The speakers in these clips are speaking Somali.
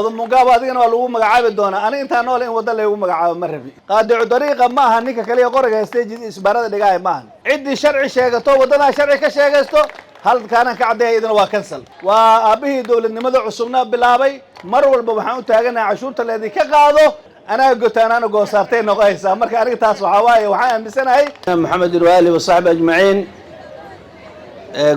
Odamugaabo, adigana waa lagu magacaabi doonaa. Aniga intaa noole in wadda laygu magacaabo ma rabi. Qaadicu dariiqa ma aha ninka kaliya qoriga haystay jid isbaarada dhigaaya ma ahan. Ciddii sharci sheegato, waddadaa sharci ka sheegaysto, halkaanaan ka caddeeya, idina waa cancel. Waa aabbihii dowladnimada cusubna bilaabay. Mar walba waxaan u taaganahay cashuurta leedinka qaado anaa gotaanaana goosaartay noqonaysaa. Marka aniga taas waxaa waaye waxaan aaminsanahay. Maxamedin waalihi wasaxbi ajmaciin.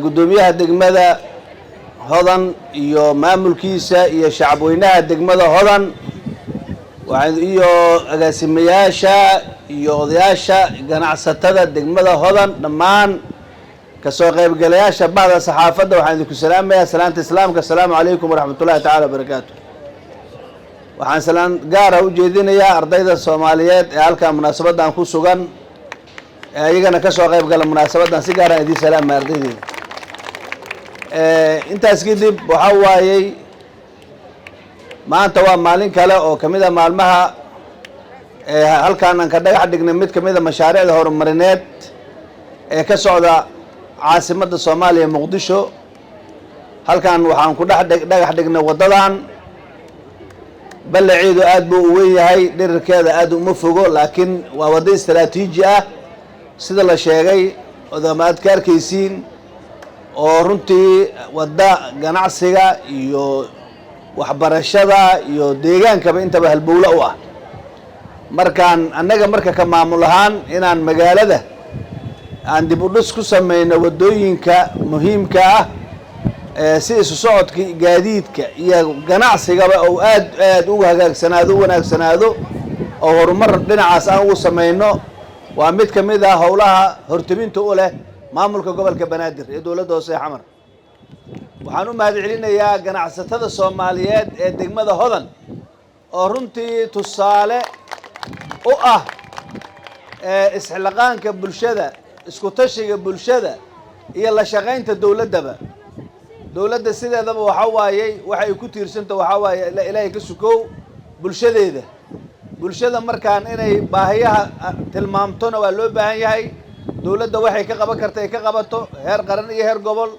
Guddoomiyaha degmada Hodan iyo maamulkiisa iyo shacabweynaha degmada Hodan iyo agaasimayaasha iyo odayaasha ganacsatada degmada Hodan, dhammaan kasoo qaybgalayaasha, bahda saxaafadda, waxaan idinku salaamayaa salaanta Islaamka: asalaamu calaykum waraxmat ullahi tacala wabarakaatu. Waxaan salaan gaara u jeedinayaa ardayda Soomaaliyeed ee halkan munaasabaddan ku sugan ee iyagana kasoo qayb gala munaasabaddan. Si gaaraan idiin salaamaya, ardaydeeda. Intaas kadib, waxaa waayey maanta waa maalin kale oo kamid a maalmaha halkaan aan ka dhagax dhignay mid kamid a mashaariicda horumarineed ee ka socda caasimadda Soomaaliya, Muqdisho. Halkan waxaan ku dhex dhagax dhignay waddadan. Ballaceedu aad buu u weyn yahay, dhirirkeeda aad uma fogo, laakiin waa waddo istaraatiiji ah, sida la sheegay odama aad ka arkaysiin, oo runtii wadda ganacsiga iyo waxbarashada iyo deegaankaba intaba halbowlo u ah. Markaan annaga marka ka maamul ahaan inaan magaalada aan dib u dhis ku sameyno waddooyinka muhiimka ah si isu socodka gaadiidka iyo ganacsigaba ou aad aad uga hagaagsanaado, u wanaagsanaado, oo horumar dhinacaas aan ugu sameyno, waa mid ka mid ah howlaha hortebinta u leh maamulka gobolka Banaadir ee dowladda hoose ee Xamar. Waxaan u mahad celinayaa ganacsatada Soomaaliyeed ee degmada Hodan oo runtii tusaale u ah isxilaqaanka bulshada, isku tashiga bulshada iyo la shaqaynta dowladdaba. Dowladda sideedaba waxa waayey waxay ku tiirsanta waxaa waaye, Ilaahay ka sukow, bulshadeeda. Bulshada markaan inay baahiyaha tilmaamtona waa loo baahan yahay. Dowladda waxay ka qaban karta ay ka qabato, heer qaran iyo heer gobol.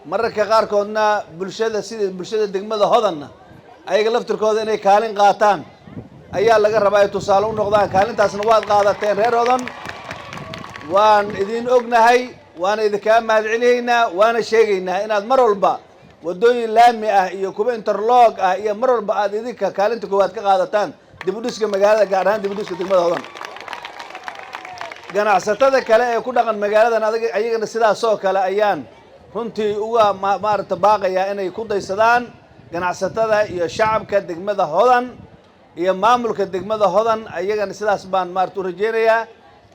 Mararka qaarkoodna bulshada, sida bulshada degmada Hodanna, ayaga laftirkooda inay kaalin qaataan ayaa laga rabaa, ay tusaale u noqdaan. Kaalintaasna waad qaadateen, reer Hodan, waan idin ognahay, waana idinkaa mahad celinaynaa, waana sheegaynaa inaad mar walba waddooyin laami ah iyo kuwa interlock ah iyo mar walba aad idinka kaalinta koowaad ka qaadataan dib u dhiska magaalada, gaar ahaan dib u dhiska degmada Hodan. Ganacsatada kale ee ku dhaqan magaaladan adag ayagana sidaas oo kale ayaan runtii uga maarata baaqayaa inay ku daysadaan ganacsatada iyo shacabka degmada Hodan iyo maamulka degmada Hodan. Ayagana sidaas baan maarata u rajeynayaa.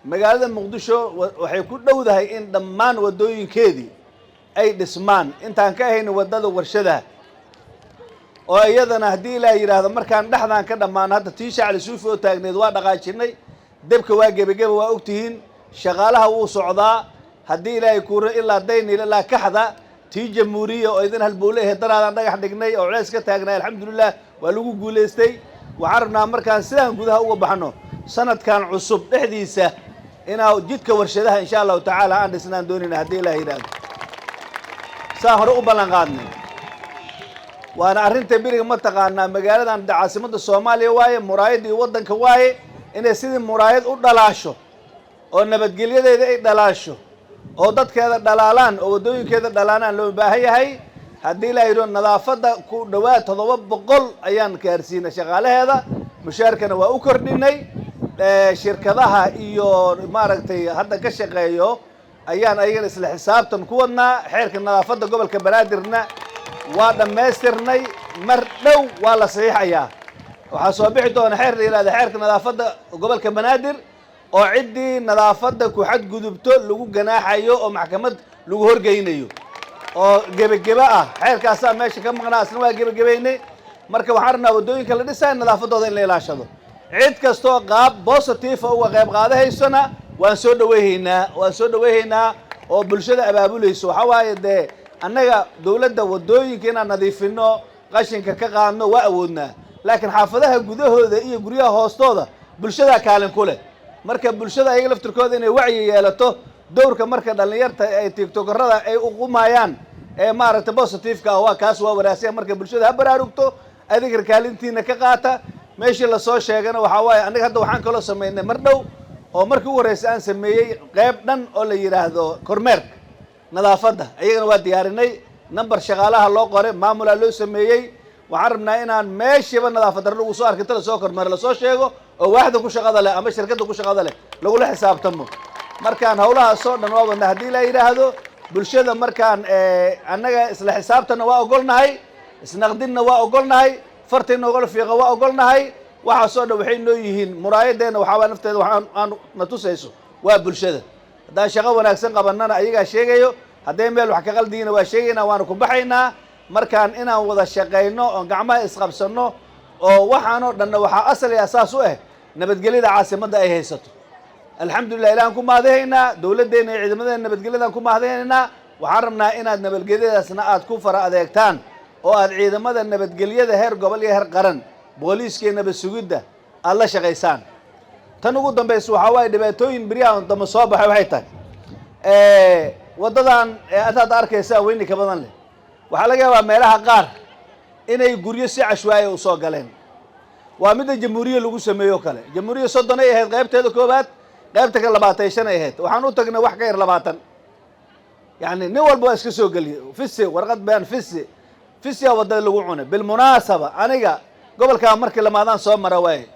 Magaalada Muqdisho waxay ku dhowdahay in dhammaan waddooyinkeedii ay dhismaan, intaan ka ahayn waddada Warshadaha oo iyadana haddii Ilaah yidhaahdo markaan dhexdaan ka dhammaano. Hadda tii Shacli Suufi oo taagneed waa dhaqaajinay, debka waa gebageba, waa ogtihiin, shaqaalaha wuu socdaa. Haddii Ilaahay kuuro, ilaa Daynil ilaa Kaxda. Tii Jamhuuriya oo idin halbowle ahayd daraadaan dhagax dhignay oo culays ka taagnay, alxamdulilah, waa lagu guulaystay. Waxaan rabnaa markaan sidaan gudaha uga baxno sanadkan cusub dhexdiisa inaa jidka Warshadaha, insha Allahu tacaala, aan dhisnaan doonayna, haddii Ilaah yidhaahdo, saan hore u ballan qaadnay. Waana arrinta beriga mataqaanaa magaaladan caasimadda Soomaaliya waaye, muraayadii waddanka waaye, inay sidii muraayad u dhalaasho oo nabadgelyadeeda ay dhalaasho oo dadkeeda dhalaalaan oo waddooyinkeeda dhalaalaan loo baahan yahay. Haddii la yidho, nadaafadda ku dhowaad 700 ayaan gaarsiinay shaqaalaheeda, mushaarkana waa u kordhinay. Shirkadaha iyo maaragtay hadda ka shaqeeyo ayaan ayagana isla xisaabtan ku wadnaa. Xeerka nadaafadda gobolka Banaadirna waa dhammaystirnay, mar dhow waa la saxiixayaa. Waxaa soo bixi doona xeer la yihahda xeerka nadaafadda gobolka Banaadir oo ciddii nadaafadda ku xadgudubto lagu ganaaxayo oo maxkamad lagu horgeynayo oo gebageba ah. Xeerkaasaa meesha ka maqnaa, isna waa gebagabaynay. Marka waxaan rabnaa waddooyinka la dhisaayo nadaafadooda in la ilaashado. Cid kastoo qaab positive uga qayb qaadahaysona waan soo dhaweyhaynaa, waan soo dhaweyhaynaa oo bulshada abaabulayso. Waxaa waaye dee annaga dowladda waddooyinka inaan nadiifino, qashinka ka qaadno waa awoodnaa, laakiin xaafadaha gudahooda iyo guryaha hoostooda bulshadaa kaalin ku leh. Marka bulshada ayaga laftirkooda inay wacyi yeelato, dowrka marka dhallinyarta ay TikTokerada ay uqumayaan ee maaragtay positive-ka ah, waa kaas, waa wanaagsan. Marka bulshada ha baraarugto, Adinkar kaalintiina ka qaata. Meeshii lasoo sheegana waxaa waaye, annaga hadda waxaan kaloo samaynay mar dhow oo markii ugu horreysay aan sameeyey qeyb dhan oo la yidhaahdo kormeerka nadaafadda. Iyagana waa diyaarinay, number shaqaalaha loo qoray, maamulaa loo sameeyey. Waxaan rabnaa inaan meeshiiba nadaafad darro lagu soo arko inta lasoo kormeero lasoo sheego, oo waaxda ku shaqada leh ama shirkadda ku shaqada leh lagula xisaabtamo. Markaan hawlahaasoo dhan waa wadnaa haddii la yidhaahdo bulshada. Markaan annaga isla xisaabtanna waa ogolnahay, isnaqdinna waa ogolnahay, farta inoogala fiiqa waa ogolnahay. Waxaasoo dhan waxay noo yihiin muraayadeenna. Waxaawaa nafteeda waxaan aan na tusayso waa bulshada. Haddaan shaqo wanaagsan qabannana ayagaa sheegayo, hadday meel wax ka qaldiyiina waa sheegaynaa, waana ku baxaynaa. Markaan inaan wada shaqayno oon gacmaha isqabsanno oo waxaanoo dhanna waxaa asal iyo asaas u ah nabadgelyada caasimadda ay haysato. Alxamdulillah, ilahan ku mahadihaynaa, dowladdeena iyo ciidamadeena nabadgelyadaan ku mahadihaynaa. Waxaan rabnaa inaad nabadgelyadaasna aad ku fara adeegtaan oo aad ciidamada nabadgelyada heer gobol iyo heer qaran, booliiska iyo nabad sugidda aad la shaqaysaan. Tan ugu dambaysa waxaa waaye dhibaatooyin beryahan dambe soo baxay. Waxay tahay waddadan haddaad arkaysaa weyni ka badan leh, waxaa laga yaabaa meelaha qaar inay guryo si cashwaaya u soo galeen. Waa midda Jamhuuriya lagu sameeyo kale. Jamhuuriya 30 ay ahayd qaybteeda koowaad, qaybta kale 25 ay ahayd. Waxaan u tagnay wax ka yar 20. Yacni nin walba waa iska soo geliyey fisi, warqad been, fisi fisiyaa waddada lagu cunay. Bilmunaasaba, aniga gobolkaa markii lamaadaan soo mara waaye,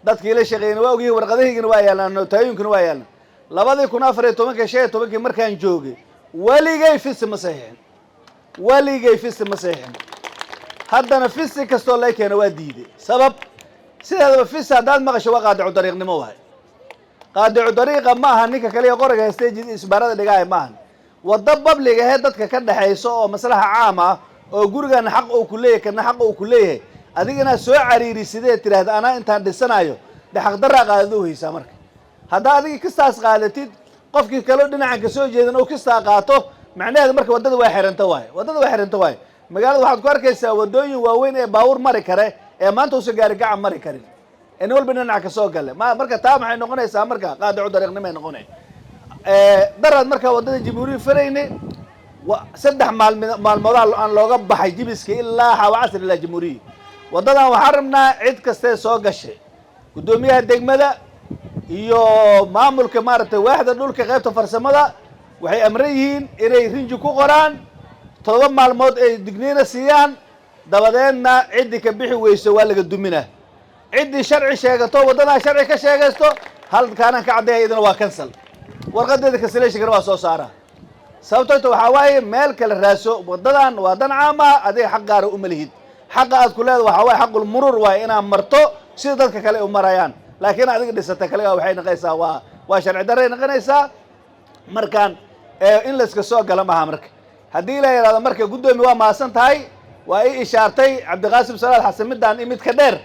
dadkii la shaqeeyna waa ogyihin, warqadahaygina waa yaallaan, nootaayinkuna waa yaallaan. 2014-kii, 15-kii markaan joogay, weligay fisi ma saxiixin, weligay fisi ma saxiixin. Haddana fisi kastoo lay keena waa diiday. Sabab sideedaba fisi haddaad maqasho waa qaadicu dariiqnimo waay. Qaadicu dariiqa ma aha ninka kaliya qoriga haystay isbaarada dhigaaya ma ahan. Waddo public ahee dadka ka dhexayso oo maslaxa caam ah oo gurigana xaq uu ku leeyahay, kana xaq uu ku leeyahay, adiga inaad soo cariirisidee tidhaahda anaa intaan dhisanayo, de xaqdarraa qaadada u haysaa. Marka haddaa adiga kistaas qaadatid, qofkii kaleo dhinacan kasoo jeedan oo kistaa qaato, macnaheedu marka waddada waa xiranta waaye, waddada waa xiranta waaye. Magaalada waxaad ku arkaysaa waddooyin waaweyn ee baabuur mari kare ee maanta uusan gaari gacan mari karin, ee nin walba dhinac kasoo gale ma. Marka taa maxay noqonaysaa? Marka qaadicu dariiqnimay noqonay. Daraad markaa waddada Jamhuuriya farayne, 3 maalmoodaa aan looga baxay jibiska ilaa Xaawa Casri ilaa Jamhuuriya. Waddadan waxaan rabnaa cid kastee soo gashay, guddoomiyaha degmada iyo maamulka maaragtay waaxda dhulka qaybta farsamada waxay amran yihiin inay rinji ku qoraan, 7 maalmood ay digniina siiyaan, dabadeedna ciddii ka bixi weyso waa laga duminaa. Ciddii sharci sheegato, waddadaa sharci ka sheegaysto, halkaanaan ka caddeeya, iyadana waa cancel, warqadeeda cancellationkana waa soo saaraa. Sababto waxaa waaye meel kale raaso. Waddadan waa dan caam ah, adiga xaq gaara uma lihid. Xaqa aad ku leeda waxaa waaye xaqul muruur waaye, inaad marto sida dadka kale u marayaan. Laakiin adiga dhisata kaligaa waxay noqonaysaa waa sharci darray noqonaysaa. Markaan in layska soo gala maaha. Marka haddii la yidhahdo, marka guddoomi waa mahadsan tahay, waa ii ishaartay. Cabdiqaasim Salaad Xasan midaan imid ka dheer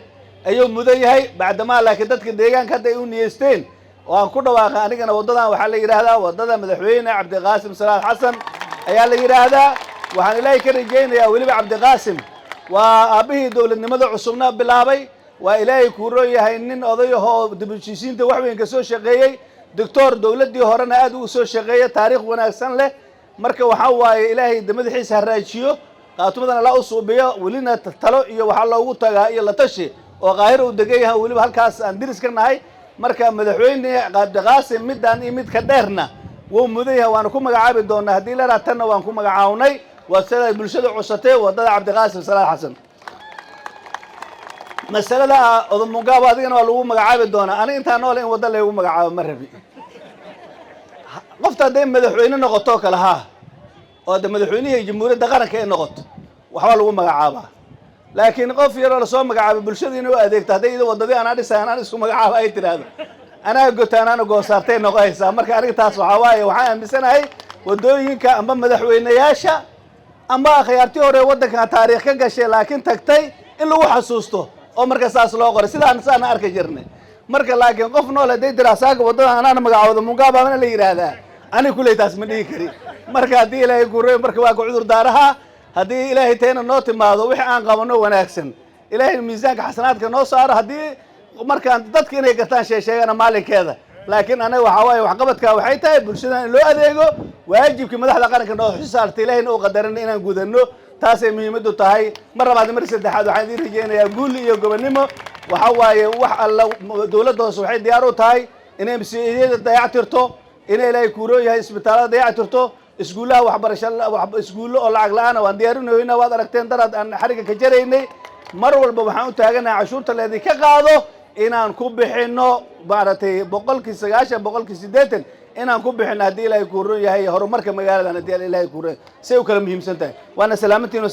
ayuu mudan yahay bacdamaa, laakiin dadka deegaanka hadda ay u niyeysteen oo aan ku dhawaaqay anigana, waddadan waxaa la yidhaahdaa waddada madaxweyne Cabdiqaasim Salaad Xasan ayaa la yidhaahdaa. Waxaan Ilaahay ka rajaynayaa, weliba Cabdiqaasim waa aabbihii dowladnimada cusubna bilaabay, waa Ilaahay kuu roon yahay nin odayahoo dib u heshiisiinta wax weyn ka soo shaqeeyey, doctor dowladdii horena aad ugu soo shaqeeyey, taariikh wanaagsan leh. Marka waxaa waaye Ilaahay madaxiisa haraajiyo, qaatumadan alla u suubiyo. Welina talo iyo waxaa loogu tagaa iyo la tashi oo Qaahira uu degan yahay, weliba halkaas aan diris ka nahay. Marka madaxweyne Cabdiqaasim midaan iyo mid ka dheerna wuu mudan yahay, waana ku magacaabi doonaa haddii la tanna waan ku magacawnay. Waa siday bulshada cusatay, waddada Cabdiqaasim Salaad Xasan. Masalada odamugaabo adigana waa lagu magacaabi doonaa. Aniga intaan noole in wadda laygu magacaabo ma rabi. Qofta hadday madaxweyne noqoto kale, haa, oo de madaxweynihii jamhuuriyadda qaranka ay noqoto, waxbaa lagu magacaabaa. Laakiin qof yaroo lasoo magacaabay bulshada inay u adeegto, hadday ida waddadii anaa dhisay anaan isku magacaabo ay tidhaahdo, anaa gota anaana goosaartay noqonaysaa. Marka aniga taas waxaa waaye waxaan aaminsanahay waddooyinka amba madaxweyneyaasha amba akhyaartii hore waddankan taariikh ka gashay laakiin tagtay in lagu xasuusto oo marka saas loo qoray, sidaan saana arki jirnay. Marka laakiin qof nool hadday tiraa saaka waddadan anaana magacaawda mugaabana la yidhaahdaa, aniga kuley taas ma dhihi kari. Marka haddii Ilaahay kuray, marka waa ka cudur daaraha. Haddii Ilaahay tayna noo timaado, wixii aan qabano wanaagsan Ilaahay miisaanka xasanaadka noo saaro. Haddii markaan dadka inay gartaan sheesheegana maalinkeeda. Laakiin anaga waxaa waaye waxqabadka waxay tahay bulshadan in loo adeego, waajibkii madaxda qaranka noo xisaartay, Ilahayna uu qadarin inaan gudano. Taasay muhiimaddu tahay. Mar labaad, mar saddexaad, waxaan idiin rajeynayaa guul iyo gobonnimo. Waxa waaye, wax alla dowladda hoose waxay diyaar u tahay inay MCH-yada dayactirto, inay Ilaahay kuuroo yahay isbitaallada dayactirto, iskuullaha waxbarasho, iskuullo oo lacag la-aana waan diyaarinayna. Waad aragteen daraad aan xarigga ka jaraynay. Mar walba waxaan u taaganahay cashuurta laydinka qaado inaan ku bixino, maaragtay, 90%, 80% inaan ku bixino, haddii Ilaahay kuuron yahay, horumarka magaaladan, haddii Ilaahay kuuron yahay. Say u kala muhiimsan tahay. Waana salaamantiin.